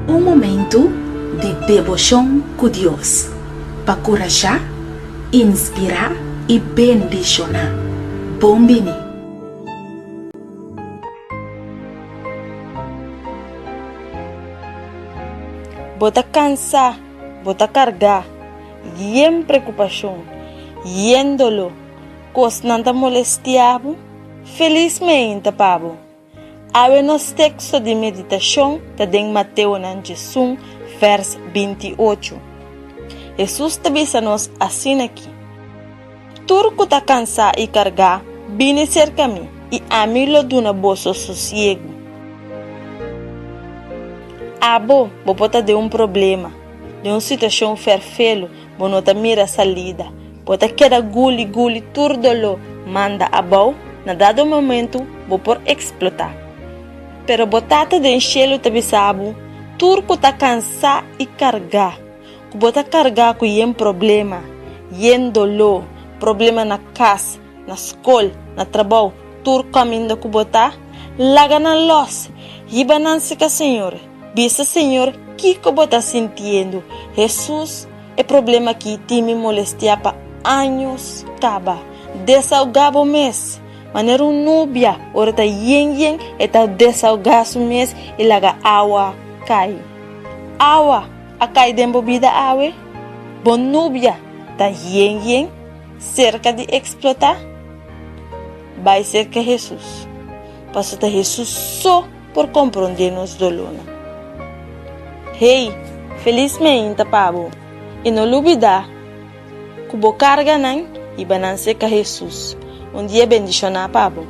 Un momentu di deboshon ku Dios pa kurashá, inspirá i bendishoná. Bon bini! Bo ta kansá, bo ta kargá, yen preokupashon, yen doló, kosnan ta molestiá bo? Felis meinta pa bo! Awe nos teksto di meditashon ta den Mateonan 11, vèrs 28. Hesus ta bisa nos asin'akí, Tur ku ta kansá i kargá, bini serka mi, i ami lo duna boso sosiegu. Abo, bo por ta den un problema, den un situashon fèrfelu, bo no ta mira salida, bo ta keda guli guli tur doló manda abou, na dado momentu bo por eksplotá. Pero bo Tata den shelu ta bisa bo, Tur ku ta kansá i kargá, ku bo ta kargá ku yen problema, yen doló, problema na kas, na skol, na trabou, tur kaminda ku bo ta, laga nan lòs, hiba nan seka Señor, bisa Señor kiko bo ta sintiendo, Hesus, E problema aki tin mi molestiá pa años kaba. Desaugá bo mes. Manera un nubia, ora ta yen yen, e ta desaugá su mes i laga awa kai. Awa a kai den bo bida awe? Bo nubia ta yen yen, serka di eksplotá? Bai serka Hesus, pasobra ta Hesus so por komprondé nos dolónan. Hey, felis meinta pa bo, i no lubidá ku bo karganan hiba nan serka Hesus. Un dia bendishoná pa bo.